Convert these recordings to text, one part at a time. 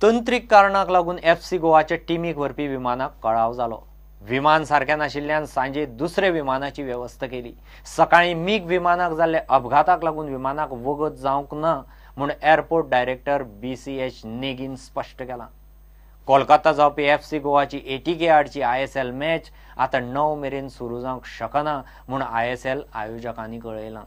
तंत्रीक कारणाक लागून एफसी गोवाच्या टिमीक व्हरपी विमानाक कळाव जालो. विमान सारकें नाशिल्ल्यान सांजे दुसरे विमानाची वेवस्था केली. सकाळीं मिग विमानाक जाल्ले अपघाताक लागून विमानाक वगत जावंक ना म्हूण एअरपोर्ट डायरेक्टर BCH नेगीन स्पश्ट केलां. कोलकाता जावपी एफसी गोवाची ATK आडची ISL match आतां 9 मेरेन सुरू जावंक शकना म्हूण ISL आयोजकांनी कळयलां.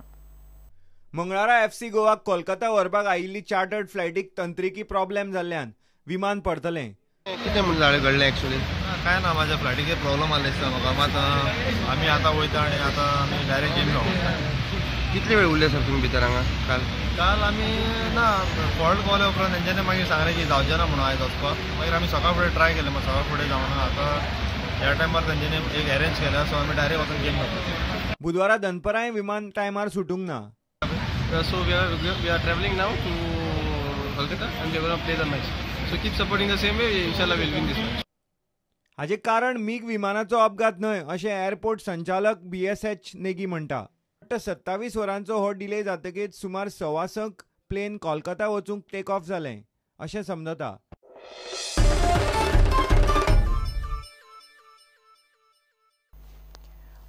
मंगळारा एफसी गोवाक कोलकाता व्हरपाक आयिल्ली चार्टर्ड फ्लायटीक तंत्रिकी प्रॉब्लेम जाल्ल्यान विमान परतलें. कितें म्हूण जालें घडलें एक्चुअली? काय ना, माझ्या फ्लायटीचेर प्रॉब्लम आले दिसता म्हाका. मात आमी आतां वयता आनी आतां आमी डायरेक्ट गेम खेळोंक. कितले वेळ उरले सर तुमी भितर हांगा काल? काल आमी ना फॉल्ट पावल्या उपरांत तेंच्यांनी मागीर सांगलें की जावचें ना म्हणून आयज वचपाक. मागीर आमी सकाळ फुडें ट्राय केलें, मात सकाळ फुडें जावना. आतां ह्या टायमार तेंच्यांनी एक अरेंज केल्या, सो आमी डायरेक्ट वचून गेम खेळटा. बुधवारा दनपरांय विमान टायमार सुटूंक ना. So we are traveling now to Kolkata and we are going to play the match. So keep supporting the same way, inshallah we'll win this match. हाचे कारण मिग विमानाचो अपघात न्हय अशें एअरपोर्ट संचालक BSH Negi म्हणटा. 27 वरांचो हो डिले जातकीच सुमार 6:15 प्लेन कोलकाता वचूंक टेक ऑफ जालें अशें समजता.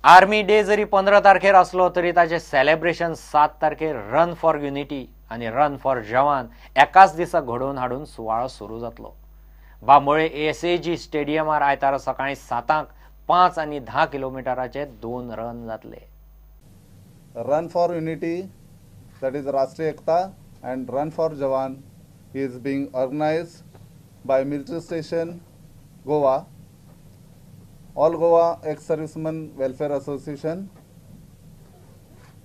आर्मी डे जरी 15 तारखेर आसलो तरी ताचें सेलेब्रेशन 7 तारखेर रन फॉर युनिटी आनी रन फॉर जवान एकाच दिसा घडोवन हाडून सुवाळो सुरू जातलो. बांबोळे SAG स्टेडियमार आयतारा सकाळीं 7 5 आनी 10 किलोमिटराचे 2 रन जातले. Run for Unity, that is Rashtriya Ekta, and Run for Jawan is being organized by Military Station Goa, All Goa Ex-Servicemen Welfare Association.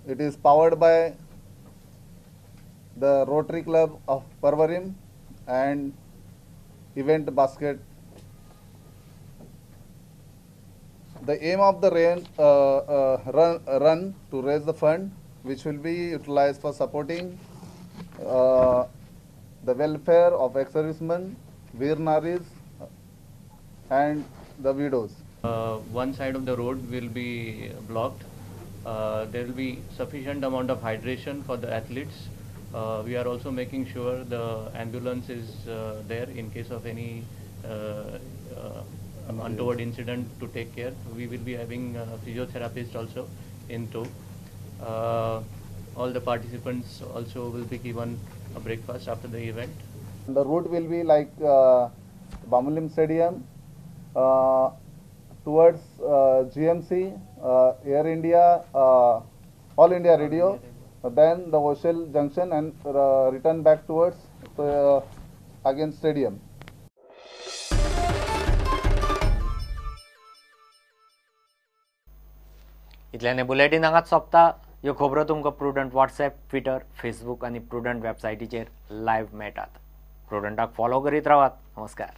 It is powered by the Rotary Club of Parvarim and Event Basket. The aim of the run to raise the fund which will be utilized for supporting the welfare of ex-servicemen, Veer Naris and the widows. One side of the road will be blocked. There will be sufficient amount of hydration for the athletes. We are also making sure the ambulance is there in case of any untoward incident to take care. We will be having a physiotherapist also in tow. All the participants also will be given a breakfast after the event. The route will be like Bambolim Stadium towards GMC, Air India, All India Radio, then the Oshel Junction and return back towards again stadium. इतल्याने bulletin हांगाच सोंपता. ह्यो खबरो तुमकां Prudent WhatsApp, Twitter, Facebook आनी Prudent वेबसायटीचेर live मेळटात. प्रुडंटाक फॉलो करीत रावात. नमस्कार.